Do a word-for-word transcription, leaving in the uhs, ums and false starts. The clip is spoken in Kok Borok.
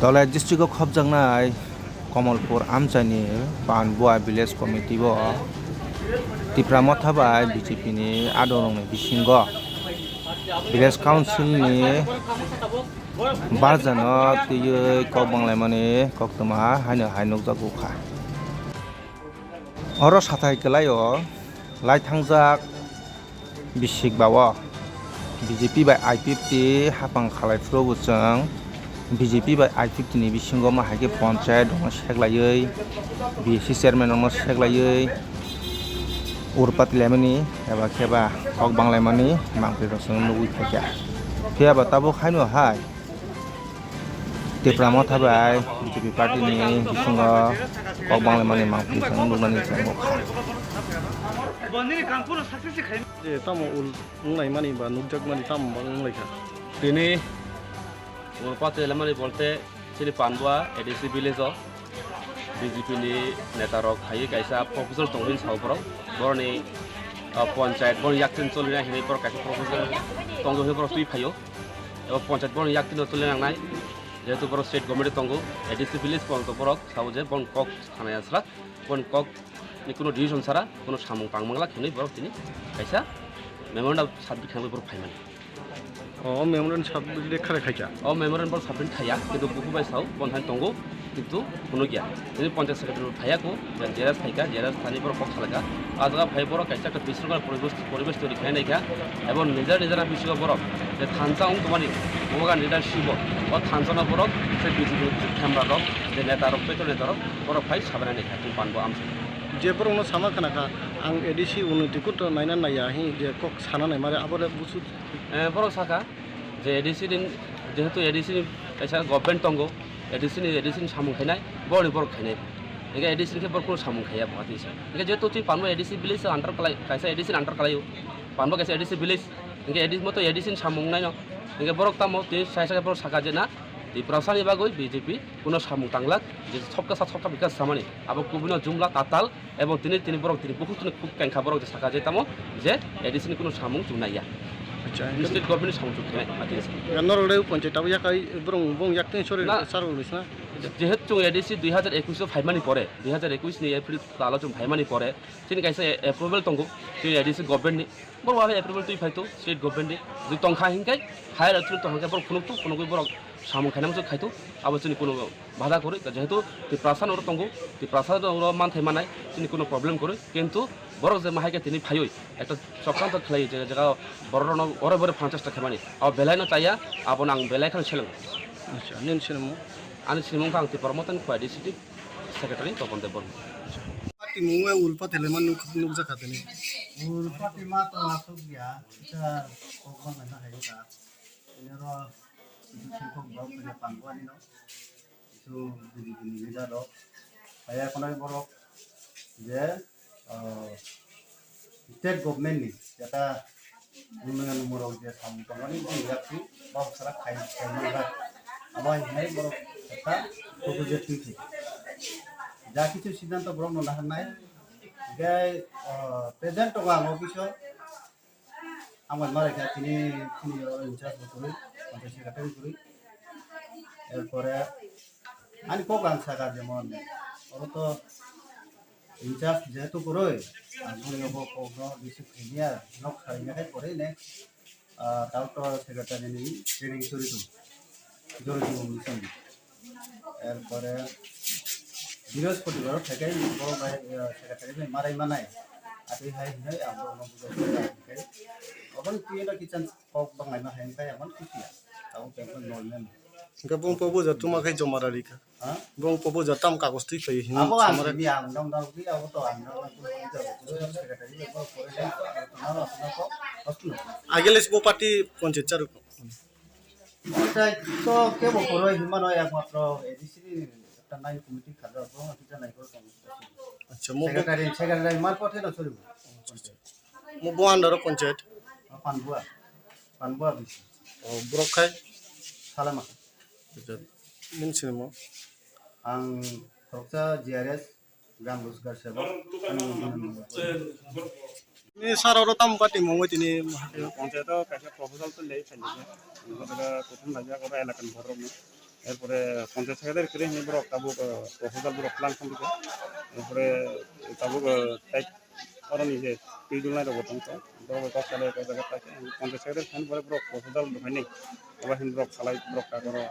Dhalai district o khopjaknai Kamalpur amchaini Panbua village committee o Tipra Motha bai B J P ni adongrokni bisingo village council ni barjano twiwi kok banglaimani koktwma haino hai nukjago kha. Oro sathai kwlaio lai thangjak bisik bao B J P bai I P F T hapang khalai phuru bo chwng B J P bai I P F T ni bisingo ma hai khe ponchayat rokno seklaiwi B S C chairman rokno seklaiwi urpat lemani eba khe ba kok banglaimani mangpili rok chwng nugwi phaikha. Phiya ba tabuk haino hai Tipra Motha bai B J P party ni bisingo kok banglaimani mangpili chwng nuknani chwng nukha. Je tamo ul wnglaimani ba nukjakmani tamo wnglaikha. Tini ul pate lamani bolte chini Panbua A D C village o B J P ni neta rok phaiwi kaisa proposal tongo hini sao borok. Boroni, ah, ponchayat, boroni yaktin cholina hinwi borok kaisa proposal tongo hinwi borok twi phaio. Ebo ponchayat boroni yaktino tuli nangnai, jehetu borok state government tongo, A D C village porjonto borok sao je bon kok sanai aswk, bon kok ni kuno decision sara kuno samung tang manglak hinwi borok tini kaisa memorandum submit khlaiwi borok phaimani. O memorandum submit khlai khaikha? O memorandum borok submit khaiya, kintu buku bai sao bon hai tongo. Kintu phunukya. Tini ponchayat secretary bo phaiya kho, je-, jeras phaikha, jeras thani borok kok salaka. A jaga phai borok kaisa ekta bisrokar poribesh, poribesh tori khainai kha. Ebo nijar nijar bisingo borok je thansa wng tongmani, boga leadership o, o thansa no borok se B J P ni thembra rok, je neta rok, petro neta rok, borok phai sabainai kha, tini Panbua amsa. Je borok no sama khana kha, ang A D C unoti kut naina naiya, hi je kok sana nai mare, abo le busu. Eh, borok saka, je A D C ni, jehetu A D C ni kaisa government tongo, A D C ni, A D C ni samung khainai, borok ni borok khainai. Hinkhe A D C ni khe borok kunu samung khaiya bo, atisa. Hinkhe jehetu twi Panbua A D C village under kalai, kaisa A D C ni under kalaio, Panbua kaisa A D C village, hinkhe A D C moto A D C ni samung naino. Hinkhe borok tamo twi sai sai borok saka je na, Tiprasa ni bagwi B J P kuno samung tanglak, je sabka sath sabka bikas samani, abo kubui no jumla tatal, Ebo tini, tini borok tini bukhuk tini khuk kengkha borok je saka je tamo je A D C ni kunu samung chwng naiya. Acha, district government ni samung chwng khainai, atisa. Norok le ponchayat abo yakai borok bong yak tini sori. Na. Sar ulis na. Jehetu chwng A D C dui hazar ekwis o phaimani pore, dui hazar ekwis ni April tal o chwng phaimani pore, chini kaisa approval tongo, chini A D C government ni. Borok abo approval twi phai to state government ni. Jodi tongkha hinkhe higher authority tongkha borok phunuk to, phunugwi borok samung khainai muchung khai to, abo chini kunu Bada kwrwi, jehetu Tiprasa no oro tongo, Tiprasa no oro manthai manai, chini kuno problem kwrwi, kintu borok je mahai khe tini phaiwi, ekta chokranto khlaiwi, je jaga borok rokno ore bore phan chesta khaimani, abo belai no chaya, abono ang belai kheno seleng. Acha, nini sinimung? Ani sinimung kha ang Tipra Motha ni Khowai district secretary Topon Debbarma. Party mung bai ulpa teleman nuk-, nukjakha tini. Ulpa tima to asuk ya, kita kok bang na hayo ka. Ini ro, itu singkok bang punya pangkuan ini. Kisu B J P ni leader rok phaiya khwnai borok je, ah, state government ni jeta unnoyon murok je samung tongmani bini yakti bau sara khai, khai manjak. Abo hinai borok jeta tuku je twi thai. Ja kisu siddhanto borok no naharnai. Hinkhe, ah, present tongo ang office o. Ang bai marai kha tini, tini oro in charge bo kwrwi, panchayat secretary kwrwi. Erpore ani kok ang sakha jemon, oro to in charge jehetu kwrwi, ang boni bo kok no receive khaimya, nok khaimya khai pore ne, ah, doctor secretary ni training chori tong, jori tong ni song. Erpore Brihospotibaro thaikai borok bai, eh, secretary bai marai manai. Atwi hai hinoi ang borokno bujai kha, hinkhe obo ni twi no kicham kok banglaima hai wngkha, emon kisiya. Abo bangkhe nol mem. Hinkhe bung po buja tuma khai joma rari kha. Ha? Bung po buja tam kagos twi khlai hinwi abo ang samara simi ang dong dong twi abo to ang dong dong twi secretary bai borok pore dai, abo to nalo aswk no kok, aswk no. Agile bo party ponchayat charwk. Otai to kebo kwrwi hinmano ekmatro A D C ni ekta nine committee khajak, bo hwnba kisa naikolwi tongo. Acha, mo bo secretary, secretary mar kothe no sori. Mo bo under o ponchayat? O Panbua, Panbua bisi. O borok khai? Salama. Acha, nini sinimo? Ang khoroksa G R S. Gram Rojgar Sevak. Ni sir oro tamo party mungwi tini? Panchayat o kaisa proposal to lei phai nai. Oro prothom laijak oro elaka ni borok ni. Erpore ponchayat secretary kwrwi hwnwi borok tabuk, eh, proposal borok twlang khamdi khe. Erpore tabuk, eh, tei oroni je twijlnai rok bo tongkha. Borok kok salai kok jaga paikha. Ponchayat secretary thani pore borok proposal rwkhainai. Obo hwnwi borok salai borok kagoro.